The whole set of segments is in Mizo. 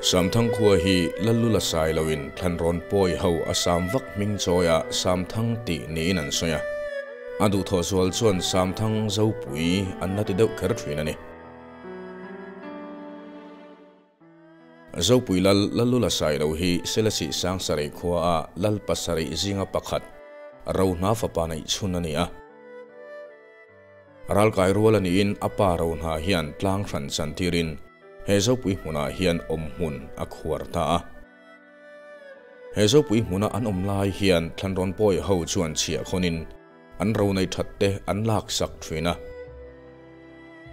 Samthang khua hi Lallula Sailoin Thlanrawn pawi ho a sam vak hming chawia Samthang tih niin an sawi a. A duhthawh zual chuan Samthang Zopui an la ti deuh kher thin a ni. Zopui Lal Lallula Sailo hi Selesih Sangsarei khua a Lal pasarih zinga pakhat, Rohna fapa neih chhun a ni a. Ralkai rual a niin a pa Rohna hian tlang hran chantirin he Zopui hmunah hian awm hmun a khuar ta a. He Zopui hmuna an awm lai hian Thlanrawn pawi ho chuan chhiah khawnin an ro nei that te an laksak thin a.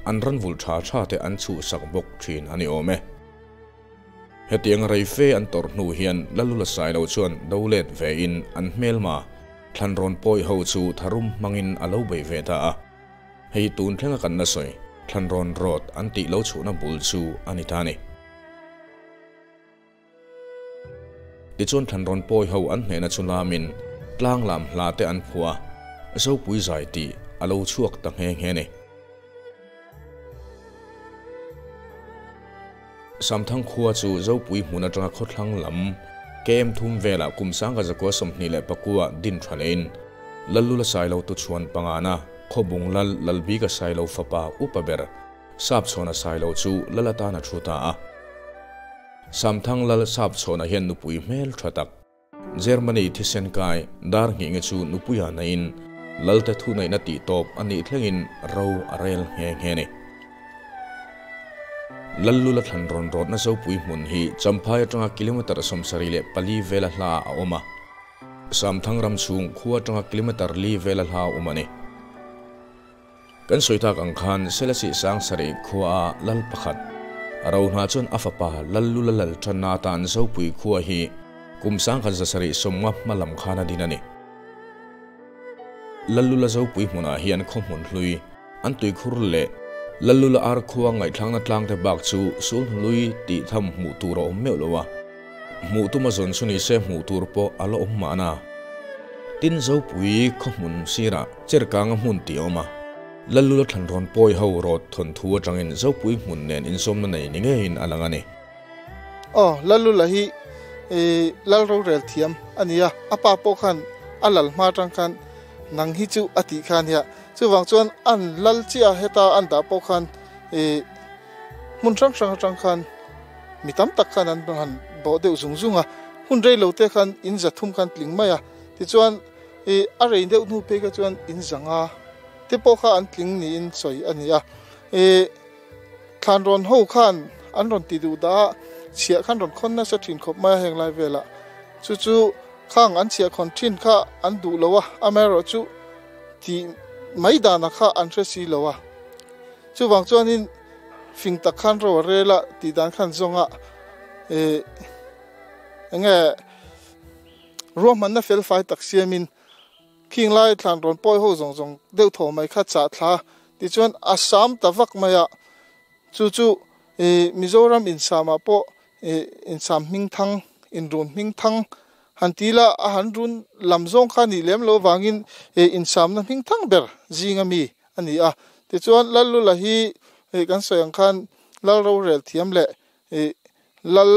An ran vulh tha tha te an chhuhsak bawk thin a ni awm e. Hetiang rei fe an tawrh hnu hian Lalula Sailo chuan do let vein an hmelma Thlanrawn pawi ho chu tharum hmangin a lo bei ve ta a. Hei tun thlenga kan la sawi, Thlanrawn Road an tih lo chhuhna bul chu a ni ta a ni. Tichuan Thlanrawn pawi ho an hnehna chu lamin tlang lam hla te an phuah a, Zopui zai tih a lo chhuak ta nghe nghe a ni. Samthang khua chu Zopui hmun atanga khawthlang lam KM thum velah kum sangka zakua 29 din tha leiin Lallula Sailo tuchhuan pangana Khawbung Lal Lalbika Sailo fapa upa ber Sapchhawna Sailo chu Lal atana thu ta a. Samthang Lal Sapchhawna hian nupui hmel tha tak Germany thisen kai dar nghih nge chu nupuia naiin Lalte thu neihna tih tawp a nih thlengin ro a rel nghe nghe a ni. Lallula thlan rawn rawtna Zopui hmun hi Champhai atanga kilometre 74 vela hla a awm a, Samthang ram chhung khua atanga kilometre li vela hla a awm a ni. Kan sawi tak ang khan Selasih Sangsarih khua a lal pakhat Rohna chuan a fapa Lallula lal tanna atan Zopui khua hi kum 1750 hma lam khan a din a ni. Lallula Zopui hmunah hian khaw hmun hlui, an tuikhur leh Lallula ar khua ngaihthlakna tlangte bak chu sul hlui tih tham hmuh tur a awm meuh lo a. Hmuh tuma zawn chu ni se hmuh tur pawh a la awm mahna. Tin Zopui khaw hmun sirah Cherkanga hmun tih a awm a, Lallula thlanrawn pawi ho rawt thawnthu atangin Zopui hmun nen inzawmna nei ni ngeiin a lang a ni. Aw, Lallula hi lal rorel thiam a ni a, a pa pawh khan a lal hma atang khan nang hi chu a tih kha a nia. Chuvang chuan an lal chiah heta an dah pawh khan hmun hrang hrang atang khan Mi tam tak khan an han bawh deuh zung zung a, hun rei lo te khan in za thum khan tling mai a, tichuan ih a rei deuh hnu phei kha chuan in za nga te pawh kha an tling niin sawi a ni a, ih thlanrawn ho khan an rawn ti duh dah a, chhiah khan rawn khawn nasa thin khawp mai a heng lai velah chu chu khang an chhiah khawn thin kha an duh lo a, amaherawh chu tih mai danah kha an hre si lo a, chuvang chuanin. Fing tak khan ro a rel a tih dan khan zawnga ih enge ruahmanna fel fai tak siamin khing lai thlan rawn pawi ho zawng zawng deuh thaw mai kha chah thla tichuan a sam ta vak mai a chu chu ih Mizoram insamah pawh ih insam hming thang inrun hming thang han ti la a han run lam zawng kha nih lem loh avangin ih insamna hming thang ber zinga mi a ni a. Tichuan Lallula hi ih kan sawi ang khan Lal rorel thiam leh ih Lal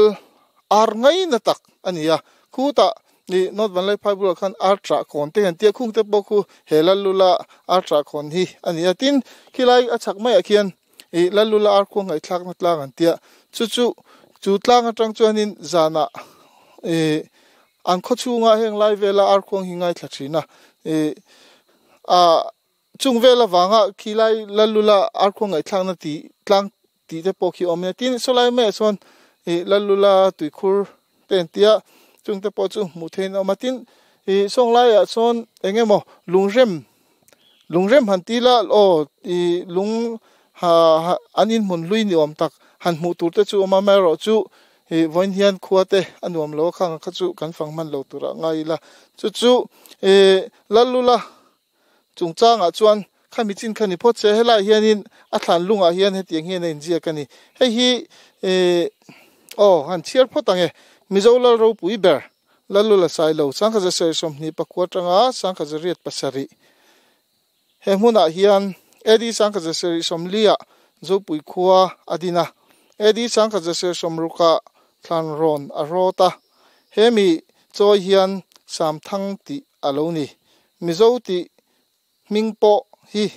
ar ngaina tak a ni a. Khutah ih North Vanlaiphai bulah khan ar ṭah kawn te hian tia khung te pawh khu he Lallula ar ṭah kawn hi a ni a. Tin, khilai a chhak maiah khian ih Lallula ar khuang ngaihthlakna tlang an tia. Chu chu chu tlang atang chuanin zanah ih an khaw chhunga heng lai vela ar khuang hi ngaithla thin a. Ih ah Chung vel avanga khilai Lallula arkhuang ngaihthlakna tih tlang tih te pawh khi awm nia. Tin, sawlai maiah chuan ih Lallula tuikhur te an tia, chung te pawh chu hmuh theihin a awm a. Tin, ih sawng laiah chuan eng emaw lungrem, lungrem han ti la aw ih lung ha an inhmun hlui ni awm tak han hmuh tur te chu awm a, amaherawhchu ih vawiin hian khua te a nuam lo a, khang kha chu kan fang hman lo turah ngai ila. Chu chu ih Lallula Chungchangah chuan khami chin kha ni phawt se, helaiah hianin a thlan lungah hian hetiang hian a inziak a ni. Hei hi eh aw han chhiar phawt ang e. Mizo Lal ropui ber Lallula Sailo, 1929 atanga 1907. He hmunah hian AD 1940 ah Zopui khua a din a. AD 1960 ah. Thlanrawn a rawt a, he mi chawi hian Samthang tih a lo ni. Mizo tih hming pawh hi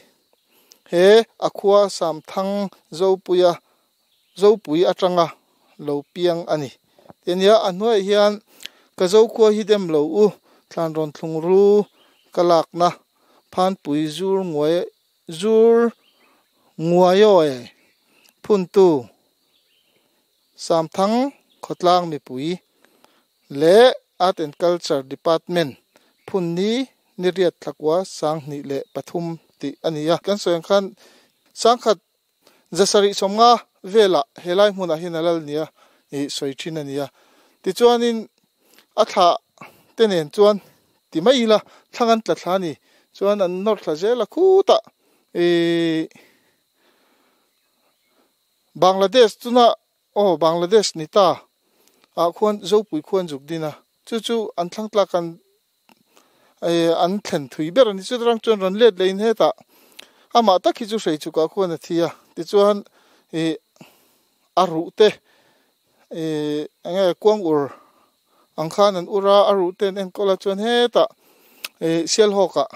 he a khua Samthang Zopuia Zopui atanga lo piang a ni. Ti ania, a hnuaiah hian ka Zokhua hi dem lo u, Thlanrawn thlung ru ka lakna Phanpui zur nguai zur nguaiawi phuntu Samthang khawtlang mipui leh Art and Culture Department phunni niriat thlakua 2003 tih a ni a. Kan sawi ang khan sangkhat 750 velah helai hmunah hian a lal nia ih sawi thin a ni a. Tichuanin a thlah te nen chuan ti mai ila thlang an tla thla a ni. Chuan an nawr thla zel a khutah ih Bangladesh chuna aw Bangladesh ni ta ah khuan Zopui khuan zuk din a, chu chu an thlang tlak an eh an thlen thui ber a ni. Chutarang chuan rawn let leh in hetah amah tak hi chu hrei chukah khuan a thi a, tichuan ih a ruh te ih eng nge kuang ur ang khan an ur a, a ruh te an enkawl a chuan hetah ih Sialhawkah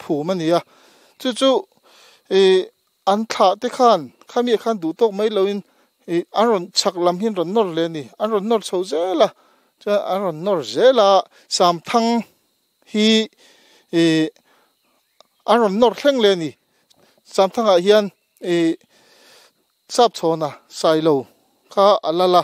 phum a ni a, chu chu ih An thlah te khan khami khan duh tawk mai loin ih an rawn chhak lam hi an rawn nawr leh a ni. An rawn nawr chho zel a, chuan an rawn nawr zel a, Samthang hi ih an rawn nawr thleng leh a ni. Samthangah hian ih Sapchhawna Sailo kha a lal a,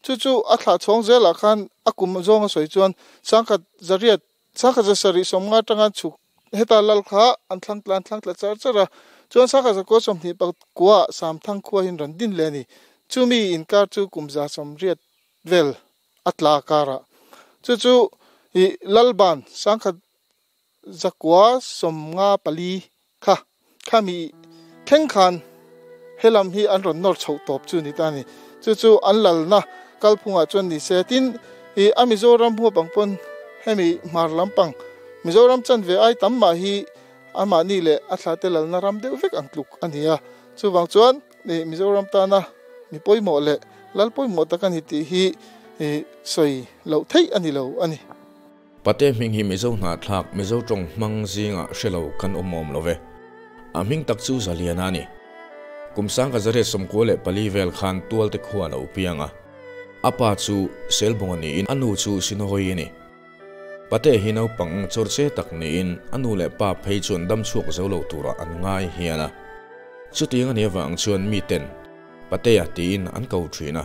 chu chu a thlah chhawng zelah khan a kum zawng a sawi chuan sangkhat zariat Sangkhat 750 atanga chhuk heta lal kha an thlang tla an thlang tla char char a, chuan sangkhat 929 ah Samthang khua hian rawn din leh a ni. Chumi inkar chu kum 180 vel a tla karah chu chu ih Lalban sangkhat 954 kha khami thleng khan helam hi an rawn nawr chhoh tawp chu ni ta a ni. Chu chu an lalna kalphungah chuan ni se. Tin, ih a Mizoram huap ang pawn hemi hmar lampang Mizoram chanve ai tam mah hi amahni leh a thlate lalna ram deuh vek ang tluk a ni a. Chuvang chuan ih Mizoram tana mi pawimawh leh lal pawimawh tak a ni tih hi ih sawi loh theih a ni lo a ni. Pate hming hi Mizo hnahthlak, Mizo tawng hmang zingah hre lo kan awm awm lo ve. A hming tak chu Zaliana a ni. Kum sangka 894 vel khan Tualte khua a lo piang a. A pa chu Selbunga niin a nu chu Sinohoi a ni. Pate hi naupang chawrche tak niin a nu leh pa phei chuan dam chhuak zo lo turah an ngai hian a. Chutiang a nih avang chuan miten Patea tiin an ko thin a.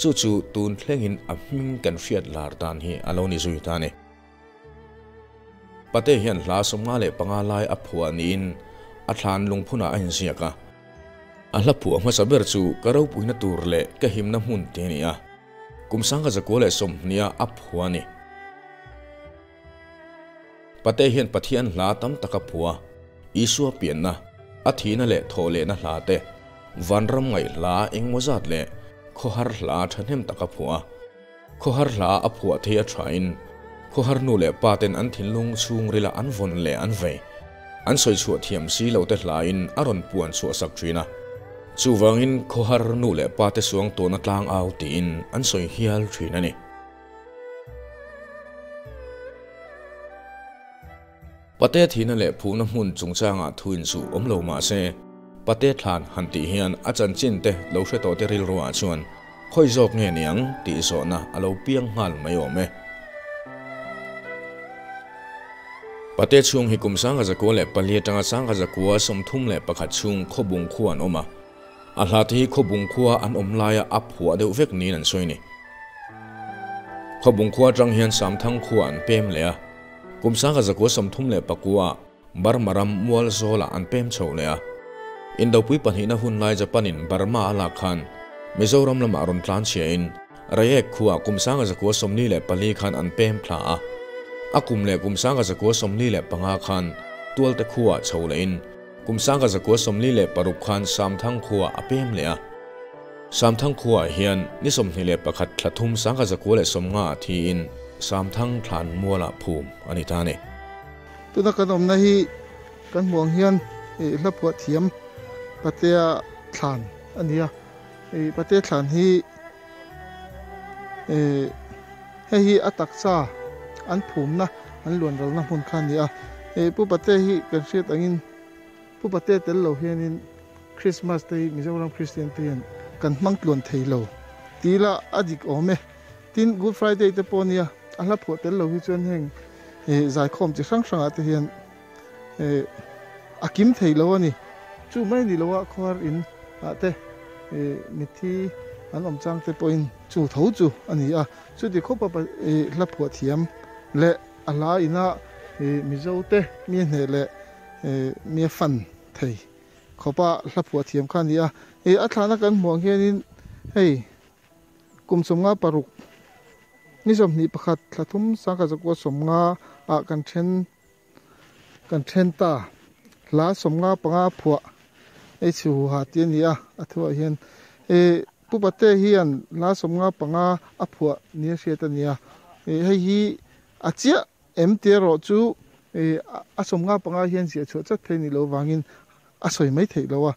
Chu chu tun thlengin a hming kan hriat lar dan hi a lo ni zui ta a ni. Pate hian hla 55 lai a phuah niin a thlan lungphunah a inziak a. A hla phuah hmasa ber chu ka ropuina tur leh ka himna hmun tih a ni a, kum 1920-a a phuah a ni. Pate hian Pathian hla tam tak a phuah a, Isua pianna, a thihna leh thawhlehna hla te, vanram ngaih hla engmaw zat leh khawhar hla thahnem tak a phuah a. Khawhar hla a phuah thei a thain, khawhar nu leh pa ten an thinlung chhungrila an vawn leh an vei, an sawi chhuah thiam si lo te hlain a rawn puan chhuah sak thin a. Chuvangin khawhar nu leh pa te suang tawhna tlang au tiin an sawi hial thin a ni. Pate thihna leh phuhna hmun chungchangah thu inchuh awm lo mah se, Pate thlan han tih hian a chanchin te lo hre tawh te rilruah chuan khawi zawk nge niang tih zawhna a lo piang nghal mai awm e. Pate chhung hi kum 1904 atanga 1931 chhung Khawbung khua an awm a. A hla te hi Khawbung khua an awm laia a phuah deuh vek niin an sawi a ni. Khawbung khua atang hian Samthang khua an pem leh a, kum 1939 ah Burma ram Mualzawlah an pem chho leh a. Indopui pahnihna hun lai Japan-in Burma a lak khan Mizoram lamah rawn tlan chhiain Reiek khua kum 1944 khan an pem thla a. A kum leh kum 1945 khan Tualte khuaah chho lehin Kum 1946 khan Samthang khua a pem leh a. Samthang khuaah hian ni 21 thla thum 1950 ah thiin Samthang thlan mualah phum a ni ta a ni. Tuna kan awmna hi kan hmuh ang hian ih hla phuah thiam Patea thlan a ni a. Ih Patea thlan hi. Hei hi a taksa an phumna an luan ralna hmun kha a ni a. Pu Pate hi kan hriat angin Pu Pate tel lo hianin Krismas te hi Mizoram Kristian te hian kan hmang tluan thei lo tih ila a dik awm e. Tin, Good Friday te pawh nia a hla phuah tel lo hi chuan heng zaikhawm chi hrang hrangah te hian a kim thei lo a ni. Chu mai ni loa khuar in ah te mitthi an awm chang te pawhin chu tho chu a ni a. Chuti khawpa hla phuah thiam leh a hla ina Mizo te mi hneh leh mi a fan thei khawpa hla phuah thiam kha a ni a. A thlahna kan hmuh ang hianin hei Kum 56, ni 21 thla thum sangkhat zakua 50 ah kan then kan then ta. Hla 55 phuah ei chhi huha tih a ni a, a thuah hian e Pu Pate hian hla 55 a phuah ni a hriat a ni a, e hei hi a chiah em tih erawh chu e a 55 hian ziah chhuah chat thei ni lo vangin a sawi mai theih lo a.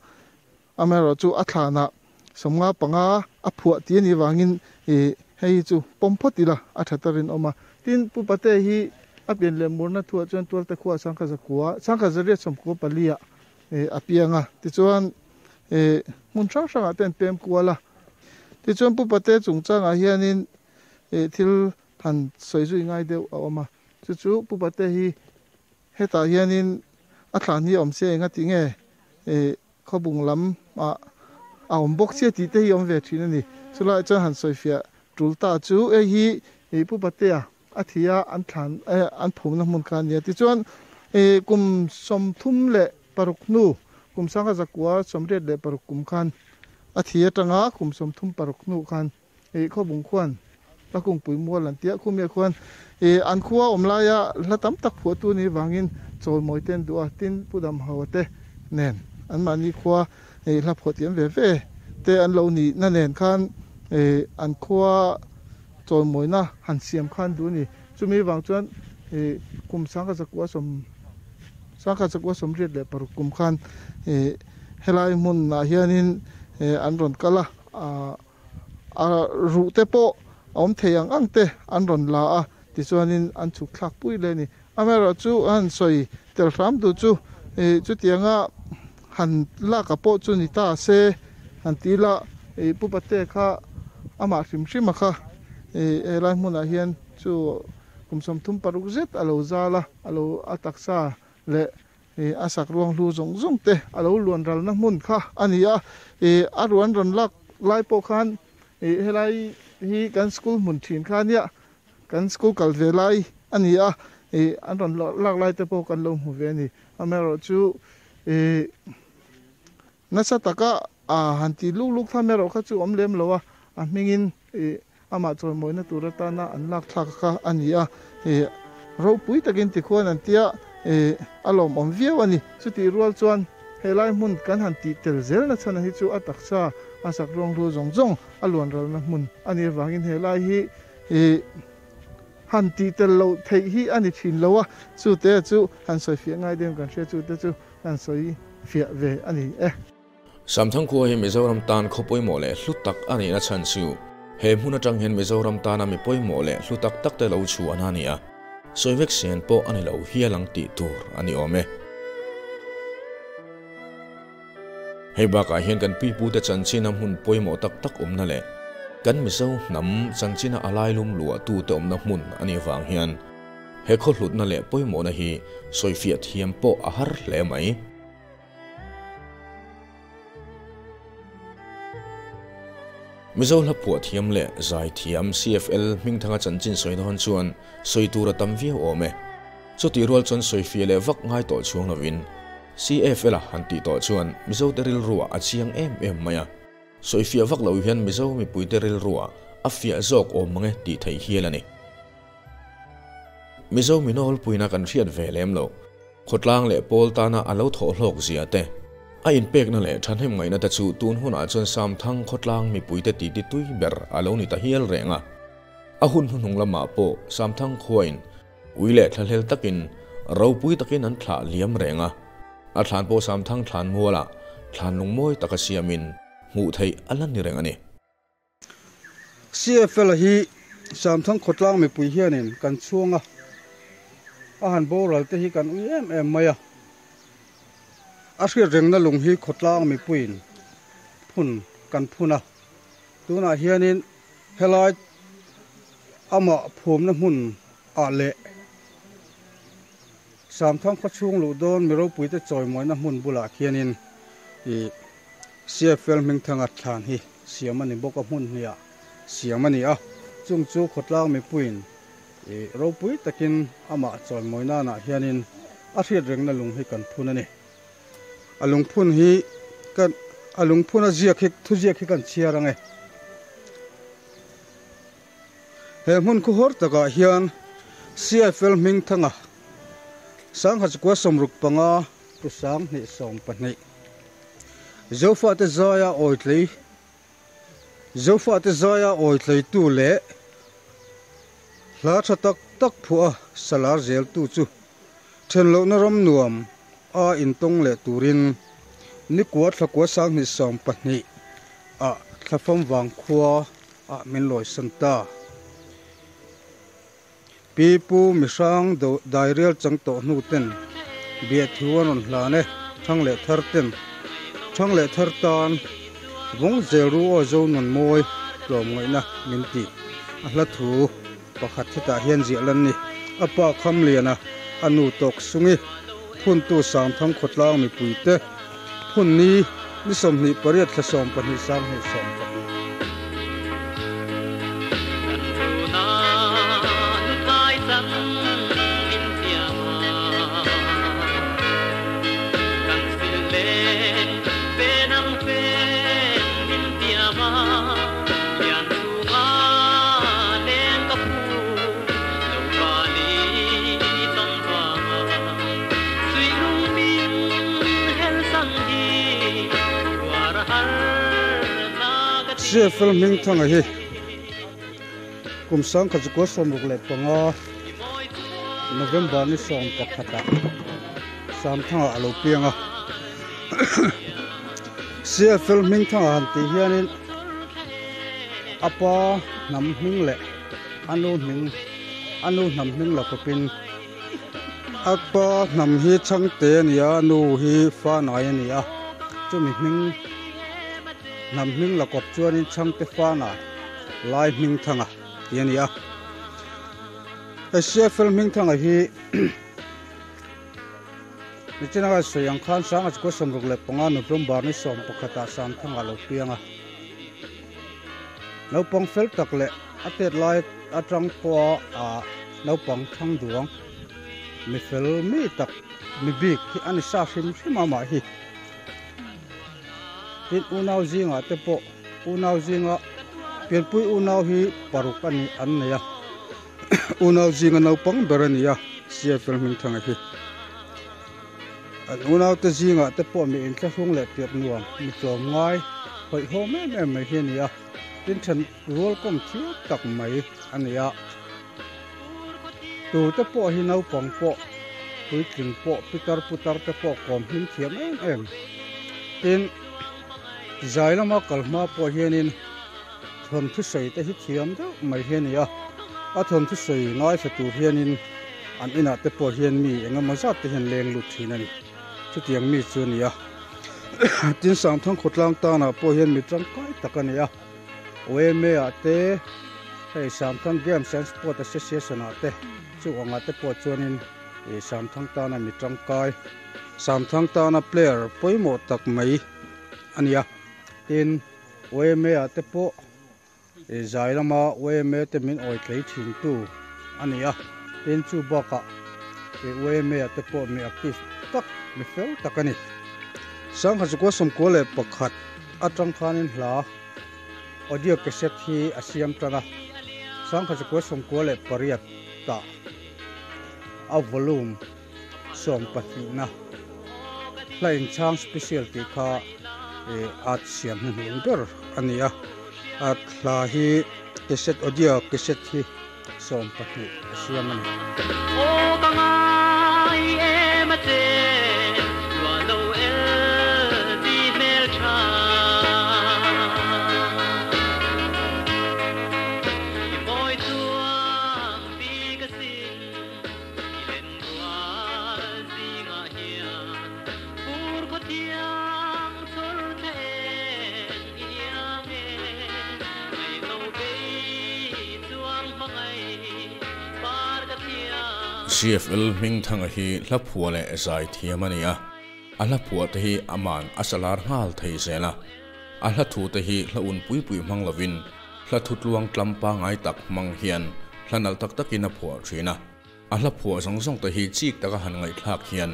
Amaherawhchu a thlanah 55 a phuah tih a nih vangin ih hei hi chu pawm phawt ila a tha ta rinawm a. Tin, Pu Pate hi a pian leh murna thuah chuan Tualte khuaa sangkha zakua, sangkha zariat sawmkua paliah ih a piang a. Tichuan ih hmun hrang hrangah te an pem kual a. Tichuan Pu Pate chungchangah hianin ih thil han sawi zui ngai deuh a awm a. Chu chu Pu Pate hi hetah hianin a thlan hi a awm sia enga tih nge ih Khawbung lam ah a awm bawk chiah tih te hi awm ve thin a ni. Chulaiah chuan han sawifiah tul ta chu hei hi ih Pu Patea a thi a an thlan eh an phumna hmun kha a nia. Tichuan ih kum 36 hnu kum sangha zakua 86 kum khan a thi atanga kum 36 hnu khan Ih Khawbung khuan la kungpui mual an tia khumia khuan ih an khua awm laia hla tam tak phuahtu ni vangin chawimawi te an duh a, tin Pu Damhaua te nen anmahni khua ih hla phuah tiam ve ve te an lo nih na nen khan ih an khua chawimawina han siam kha an duh a ni. Chumi vang chuan ih kum sangkhat zakua sawm sangkhat zakua 86 kum khan ih helai hmunah hianin ih an rawn kal a, ah. A ruh te pawh a awm thei ang ang te an rawn la a, tichuanin an chhuk thlak pui le a ni. Amaherawhchu a han sawi tel hram duh chu ih chutianga han lak a pawh chu ni ta se han ti ila ih Pu Pate kha amah hrim hrim a kha ih helai hmunah hian chu kum 36 zet a lo zal a, a lo a taksa leh Ih a sak ruang hlu zawng zawng te a lo luan ralna hmun kha a ni a, ih a ruan rawn lak lai pawh khan ih helai hi kan school hmun thin kha ania kan school kal ve lai a ni a, ih an rawn lak lai te pawh kan lo hmu ve a ni. Amaherawhchu ih nasa taka a han ti luk luk tham erawh kha chu awm lem lo a, a hmingin ih Amah chawimawina tur atana an lak thlak kha a ni a, ih ropui takin tikhuan an tia, ih a lawmawm viau a ni. Chutih rual chuan helai hmun kan han tih tel zelna chhana hi chu a taksa a sak ruang hlu zawng zawng a luan ralna hmun a nih avangin helai hi ih han tih tel loh theih hi a ni thin lo a, chute chu han sawi fiah ngai deuhin kan hria chute chu han sawi fiah ve a ni e. Samthang khua hi Mizoram tan khaw pawimawh leh hlu tak a nihna chhan chu he hmun atang hian Mizoram tana mi pawimawh leh hlu tak tak te lo chhuan a ni a, sawi vek sen pawh a ni lo hial ang tih tur a ni awm e. Hei bakah hian kan pipute chanchina hmun pawimawh tak tak awmna leh kan Mizo hnam chanchina a lailum luahtute awmna hmun a nih avang hian he khaw hlutna leh pawimawhna hi sawifiah thiam pawh a har hle mai. Mizo hla phuah thiam leh zai thiam CFL Hmingthanga chanchin sawi dawn chuan sawi tur a tam viau awm e. Chutih rual chuan sawi fiah leh vak ngai tawh chhuang lovin CFL-a han tih tawh chuan Mizote rilruah a chiang em em mai a. Sawi fiah vak lo hian Mizo mipuite rilruah a fiah zawk awm mang e tih theih hial a ni. Mizo minawlpuina kan hriat ve lem lo. Khawtlang leh pawl tana a lo thawh hlawk zia te, a inpekna leh thahnem ngaihna te chu tun hunah chuan Samthang khawtlang mipuite titi tui ber a lo ni ta hial reng a. A hun hnuhnung lamah pawh Samthang khuain ui leh thlahlel takin ropui takin an thlah liam reng a. A thlan pawh Samthang thlan mualah thlan lungmawi taka siamin hmuh theih a la ni reng a ni. CFL hi Samthang khawtlang mipui hianin kan chhuang a, a han boral te hi kan ui em em mai a. A hriat rengna lung hi khawtlang mipuiin phun kan phun a, tunah hianin helai amah phumna hmun ah leh Samthang khawchhung luh dawn mi ropuite chawimawina hmun bulah khianin ih CFL hmingthanga thlan hi siam a ni bawk a, hmun hniah siam a ni a, chung chu khawtlang mipuiin ih ropui takin amah chawimawi nanah hianin a hriat rengna lung hi kan phun a ni. A lungphun hi kan a lungphun a ziak hi thuziak hi kan chhiar ang e. He hmun khuhawr takah hian CFL hmingthanga Sangha chukua 65 to 2020 Zofate zaia awitlei Zofate zaia awithleitu leh hla tha tak tak phuah a salar zeltu chu thenlohna ram nuam a intawng leh turin nikua thlakua 2020 ah thlafam vang khua ah min lawisan ta. Pi Pu Mihrang dairial chang tawh hnu ten biahthu an rawn hlan e, thang leh thar ten thang leh thar tan vawng zel ru aw zo nun mawi tlawm ngaihna min ti. A hla thu pakhat hetah hian ziah lan ni. A pa Khamliana, a nu tawk sungi, phuntu Sangthang khawtlang mipuite phun ni ni 28 thla 12 2020. CFL Hmingthanga hi kum 1965 November ni 11 ah Samthanga a lo piang a. CFL Hmingthanga han tih hianin a pa hnam hming leh a nu hming a nu hnam hming la kawpin a pa hnam hi Chhangte a ni a, a nu hi Fanai a ni a, chumi hming hnam hming la kawp chuanin Chhangte Fanai Lai Hmingthanga tih a ni a. Hei CFL Hmingthanga hi Nichina ka sawi ang khan 1965 November ni 11 ah Samthanga a lo piang a. Naupang fel tak leh a tet lai atang pawha ah naupang thang duang mi fel mi tak mi bik hi a ni sa hrim hrim a mah hi. Tin unau zingah te pawh unau zinga pianpui unau hi paruk a ni an nei a. Unau zinga naupang ber a ni a, CFL Hmingthanga hi. An unaute zingah te pawh mi inthlahrung leh piap nuam, mi tlawm ngai, hawihhawm em em mai hi a ni a, tin then rual kawm thiam tak mai a ni a. Tute pawh hi naupang pawh, puitling pawh, pitar putar te pawh kawm hlim thiam em em. Tin, zai lama kal hma pawh hianin, Thawnthu sawi te hi thiam deuh mai hi a ni a, a thawnthu sawi ngaithla tur hianin an inah te pawh hian mi eng emaw zat te hian leng lut thin a ni. Chutiang mi chu a ni a. Tin, Sangthang khawtlang tanah pawh hian mi tangkai tak a ni a. OMA ah te, hei Sangthang Games and Sport Association ah te, chu angah te pawh chuanin ih Sangthang tana mi tangkai, Sangthang tana player pawimawh tak mai a ni a. Tin. YMA ah te pawh zai lama YMA te min awi tlei thin tu a ni a, tin chu bakah YMA ah te pawh mi active tak mi fel tak a ni. 1991 atang khanin hla audio cassette hi a siam tan a, 1998 tah a volume 12 na hla inchhang special tih kha ih at siam hnuhnung ber a ni a, at hla hi cassette audio cassette hi 12 a siam a ni. CFL Hmingthanga hi hla phuah leh zai thiam a ni a, a hla phuah te hi aman a salar nghal thei zel a. A hla thu te hi hla un pui pui hmang lovin hla thu tluang tlam pangai tak hmang hian hla nalh tak takin a phuah thin a. A hla phuah zawng zawng te hi chik taka han ngaihthlak hian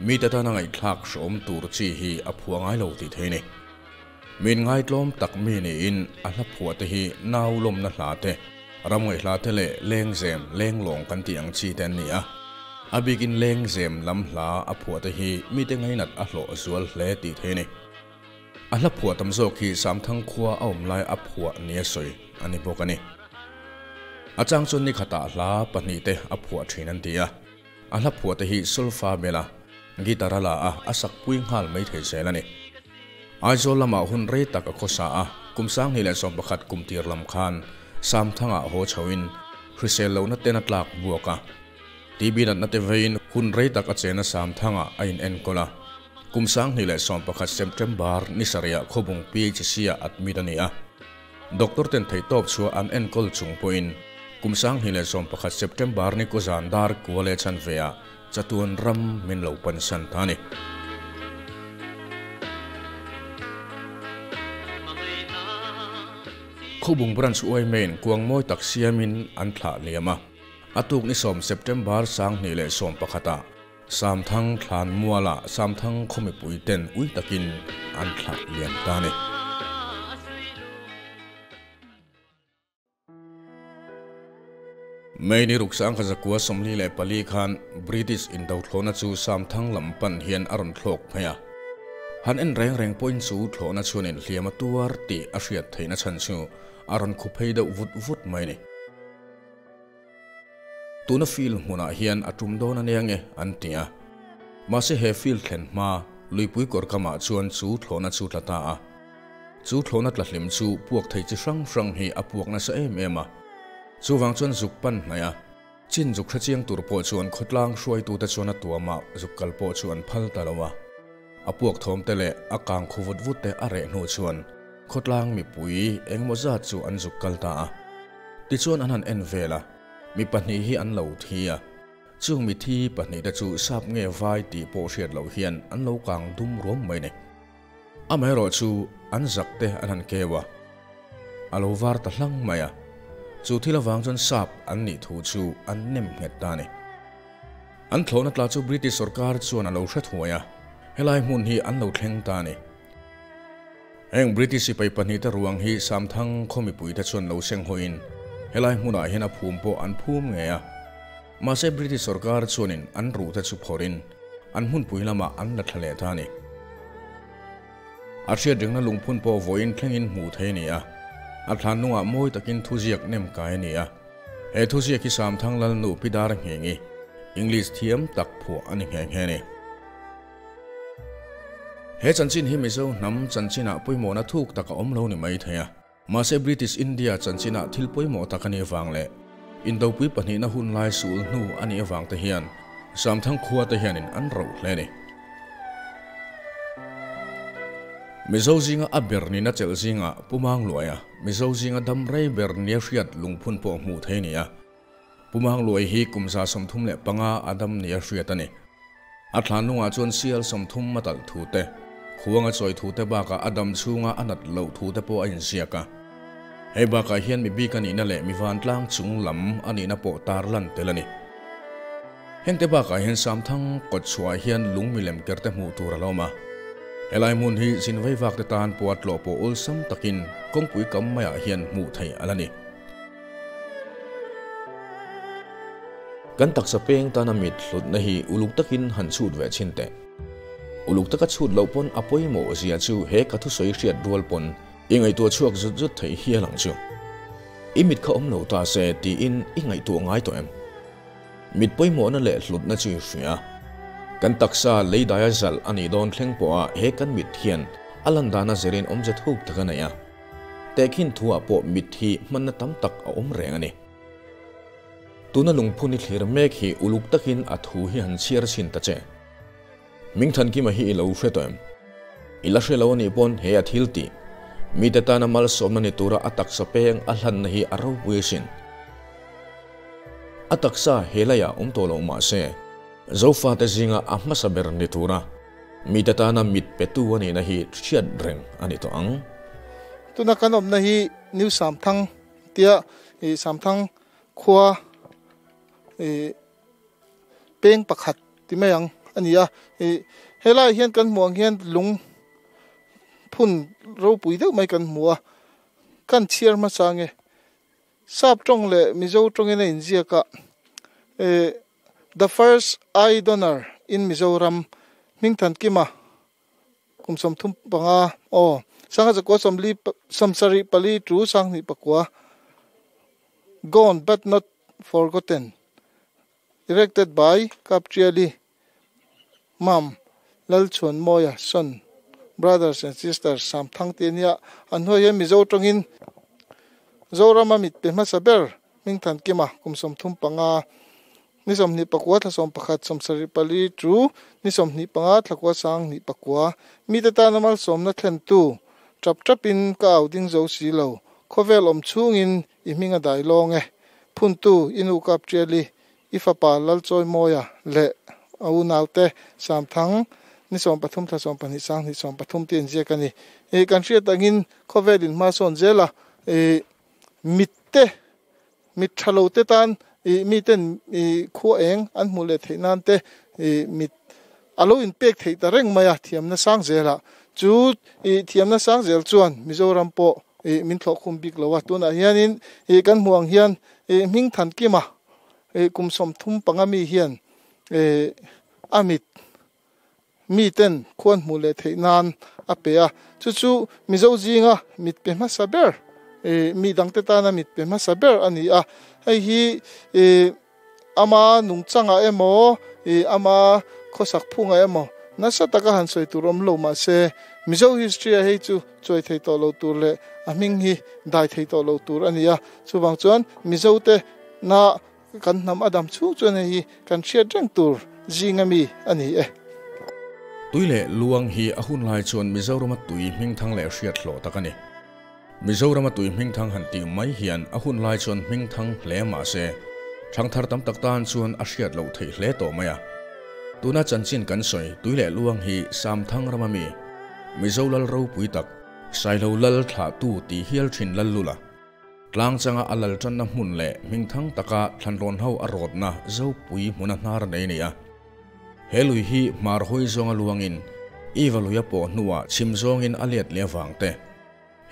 mite tana ngaihthlak hrawm tur chi hi a phuah ngai lo tih thei a ni. Min ngaitlawm tak mi niin a hla phuah te hi nau lawmna hla te, ram ngaihhla te leh lengzem, lenglawng kan tih ang chi te an ni a. A bikin lengzem lam hla a phuah te hi mite ngainat a hlawh zual hle tih thei a ni. A hla phuah tam zawk hi Samthang khua a awm lai a phuah nia sawi a ni bawk a ni. A chang chuan ni khatah hla pahnihte a phuah thin an ti a. A hla phuah te hi solfa bela guitar a la a, a sak pui nghal mai thei zel a ni. Aizawl lamah hun rei tak a khawsa a, kum 2011 kum tir lam khan Samthangah haw chhoin hrisel lohna ten a tlak buak a. TB natna te veiin hun rei tak a chena Samthangah a in enkawl a. Kum 2011 September ni sarihah Khawbung PHC-ah admit a ni a. Doctor ten theihtawp chhuah an enkawl chung pawhin kum 2011 September ni kuzan dar kua leh chhan veah chatuan ram min lo pansan ta a ni. Khawbung Branch Uaimain kuang mawi tak siamin an thlah liam a. A tuk ni 10 September 2011 ah Samthang thlan mualah Samthang khaw mipui ten ui takin an thlah liam ta a ni. May ni ruksang kha zakua 44 khan British indothlawhna chu Samthang lam pan hian a rawn thlawk phei a. Han en reng reng pawhin chu thlawhna chuanin hliam a tuar tih a hriat theihna chhan chu a rawn khu phei deuh vut vut mai a ni. Tuna field hmunah hian a tum dawn a nia nge an ti a. Mahse he field thlen hma luipui kawr kamah chuan chu thlawhna chu tla ta a. Chu thlawhna tla hlim chu puak thei chi hrang hrang hi a puak nasa em em a. Chuvang chuan zuk pan hnaih a. Chin zuk hre chiang tur pawh chuan khawtlang hruaitute chuan a tuamah zuk kal pawh chu an phal ta lo a. A puak thawm te leh a kang khu vut vut te a reh hnu chuan khawtlang mipui engemaw zat chu an zuk kal ta a. Tichuan an han en vel a, mi pahnih hi an lo thi a. Chung mi thi pahnih te chu sap nge vai tih pawh hriat loh hian an lo kang dum ruam mai ni. Amaherawh chu an zak te an han keu a, a lo var ta hlang mai a. Chu thil avang chuan sap an nih thu chu an nem nghet ta a ni. An thlawhna tla chu British sorkar chuan a lo hre thuai a, helai hmun hi an lo thleng ta a ni. Heng British sipai pahnih te ruang hi Samthang khaw mipui te chuan lo seng hawiin helai hmunah hian a phum pawh an phum ngei a. Mahse British sorkar chuanin an ruh te chu phawrhin an hmunpui lamah an la thla leh ta a ni. A hriat ringna lungphun pawh vawiin thlengin hmuh thei a ni a, a thlanlungah mawi takin thuziak nem kai a ni a. He thuziak hi Samthang Lalnu Pi Dar Nghengi, English thiam tak phuah a ni nghe nghe a ni. He chanchin hi Mizo hnam chanchinah pawimawhna thuk tak a awm lo ni mai thei a. Mahse British India chanchinah thil pawimawh tak a nih avang leh Indopui pahnihna hun lai sul hnu a nih avang te hian Samthang khua te hianin an roh hle a ni. Mizo zinga a ber nina chelh zingah Pu Mangluaia, Mizo zinga dam rei ber nia hriat lungphun pawh hmuh thei a ni a. Pu Mangluai hi kum 35 a dam nia hriat a ni. A thlanlungah chuan sial 30 a talh thu te, khuang a chawi thu te bakah a dam chhunga a nat loh thu te pawh a inziak a. Hei bakah hian mi bik a nihna leh mi vantlang chung lam a nihna pawh tar lan tel a ni. Hengte bakah hian Samthang kawt chhuahah hian lung milem ker te hmuh tur a lo awm a. Helai hmun hi zin veivak te tan pawh a tlawh pawh awlsam takin kawngpui kam maiah hian hmuh theih a la ni. Kan taksa peng tana mit hlutna hi uluk takin han chhut ve chhin teh. Uluk taka chhut loh pawn a pawimawh zia chu he ka thusawi hriat rual pawn i ngaihtuah chhuak zut zut theih hial ang chu. I mit kha awm lo ta se tiin i ngaihtuah ngai tawh em? Mit pawimawhna leh hlutna chu i hria. Kan taksa leidaia zalh a nih dawn thleng pawha he kan mit hian a lan dana zirin awmze thuk tak a nei a. Tehkhin thuah pawh mit hi hmanna tam tak a awm reng a ni. Tuna lungphun i thlir mek hi uluk takin a thu hi han chhiar chhin ta che. Mingthankima hi i lo hre tawh em? I la hre lo a nih pawn he a thil tih. Mite tana malsawmna ni tura a taksa peng a hlanna hi a ropui asin. A taksa he laiah awm tawh loh mah se, Zofate zinga a hmasa ber ni tura mite tana mit petu a nihna hi hriat reng a ni tawh ang. Tuna kan awmna hi New Samthang tia Samthang khua peng pakhat ti mai ang a ni a. Helaiah hian kan hmuh ang hian lung phun ropui deuh mai kan hmu a, kan chhiar hmasa nge Sap tawng leh Mizo tawngin a inziak a, The first eye donor in Mizoram, Hmingthankima, kum 35, aw, sangha zakua sawmli sawmsarih pali tu sanghnih pakua, Gone but not forgotten, erected by Kaptriali Mam, Lalchhuanmawia, son, brothers and sisters, Samthang tih a nia, an hnuai hian Mizo tawngin Zorama mit pe hmasa ber Hmingthankima kum 35, ni 24 thla 11 74 tu ni 25 thlakua sang hnih pakua mite tana malsawmna thlentu tap tapin ka au ding zo si lo khawvel awm chhungin i hming a dai lawng e phuntu i nu Kaptriali I fapa Lalchawimawia leh a unaute Samthang ni 13 thla 12 sanghnih 13 te inziak a ni. I kan hriat angin khawvel in hmasawn zel a, i mitte, mit tha lo te tan i miten i khua eng an hmuh leh theih nan te i mit a lo inpek theih ta reng mai a, thiamna sang zelah. Chu i thiamna sang zel chuan Mizoram pawh i min thlawhkhum bik lo a, tunah hianin i kan hmuh ang hian i Hmingthankima Kum 35 mi hian a mit miten khuan hmuh leh theih nan a pe a, chu chu Mizo zinga mit pe hmasa ber, mi dangte tana mit pe hmasa ber a ni a. Hei hi ama nungchangah emaw, ama khawsak phungah emaw nasa taka han sawi tur awm lo mah se, Mizo history-ah hei chu chuai thei tawh lo tur leh a hming hi dai thei tawh lo tur a ni a. Chuvang chuan Mizote Na kan hnam a dam chhung chuan hei hi kan hriat reng tur zing a mi a ni e. Tui leh luang hi a hun lai chuan Mizorama tui hmingthang leh hriat hlawh tak a ni. Mizorama tui hmingthang han tih mai hian a hun lai chuan hmingthang hle mah se, thangthar tam tak tan chuan a hriat loh theih hle tawh mai a. Tuna chanchin kan sawi tui leh luang hi Samthang rama mi, Mizo lal ropui tak, Sailo lal thlahtu tih hial thin lal lula. Tlang changa a lal tanna hmun leh hmingthang taka thlanrawn ho a rawtna Zopui hmuna hnar nei a ni a. He lui hi hmar hawi zawnga luangin Iva lui a pawh hnuah chhim zawngin a let leh avang te,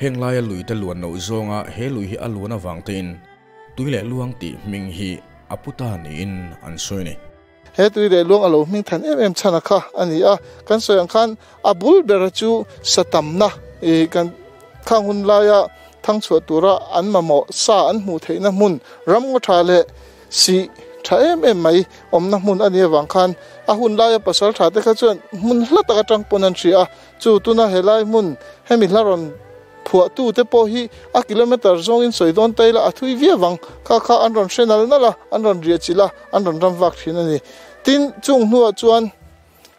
heng laia lui te luan loh zawnga he lui hi a luan avang tein tui leh luang tih hming hi a pu ta niin an sawi a ni. He tui leh luang a lo hming than em em chhan a kha a ni a, kan sawi ang khan a bul bera chu sa tamna ih kan khang hun laia thang chhuah tura an mamawh sa an hmuh theihna hmun ram ngaw tha leh sih tha em em mai awmna hmun a nih avang khan a hun laia pasal tha te kha chuan hmun hla tak atang pawn an hria a, chu tuna helai hmun hemi hla rawn Phuahtu te pawh hi a kilometer zawngin sawi dawn ta ila a thui viau ang. Kha kha an rawn hre nal nal a, an rawn riah chilh a, an rawn ram vak thin a ni. Tin, chung hnuah chuan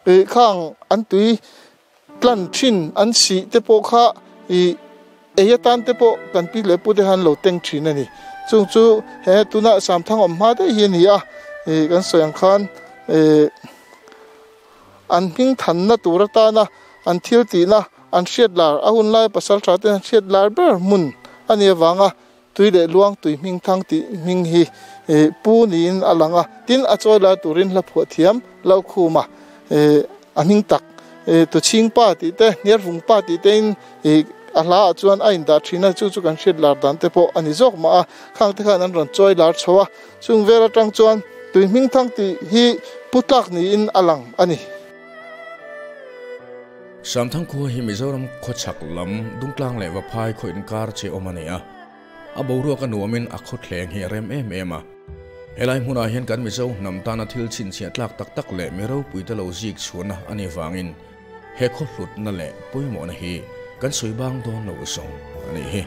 ih khang an tui tlan thin an sih te pawh kha ih ei atan te pawh kan pi leh pu te khan lo teng thin a ni. Chung chu he tunah Samthang awm hma daih hi a ni a, ih kan sawi ang khan ih an hming thanna tur atana an thil tihna an hriat lar a hun lai pasal tha ten an hriat lar ber hmun a nih avanga tui leh luang tui hming thang tih hming hi pu niin a lang a, tin a chawi lai turin hla phuah thiam Lalkhuma a hming tak Tuchhing pa tih te Hniarvung pa tih te in a hla ah chuan a indah thin a, chu chu kan hriat lar dan te pawh a ni zawk mah a, khang te khan an rawn chawi lar chho a. Chung vel atang chuan tui hming thang tih hi pu tlak niin a lang a ni. Samthang khua hi Mizoram khawchhak lam Dungtlang leh Vaphai khaw inkar che awm a ni a. A boruak a nuamin a khawthleng hi a rem em em a. Helai hmunah hian kan Mizo hnam tana thil chhinchhiah tlak tak tak leh mi ropuite lo zik chhuahna a nih vangin he khaw hlutna leh pawimawhna hi kan sawi bang dawn lo zawng a nih hi.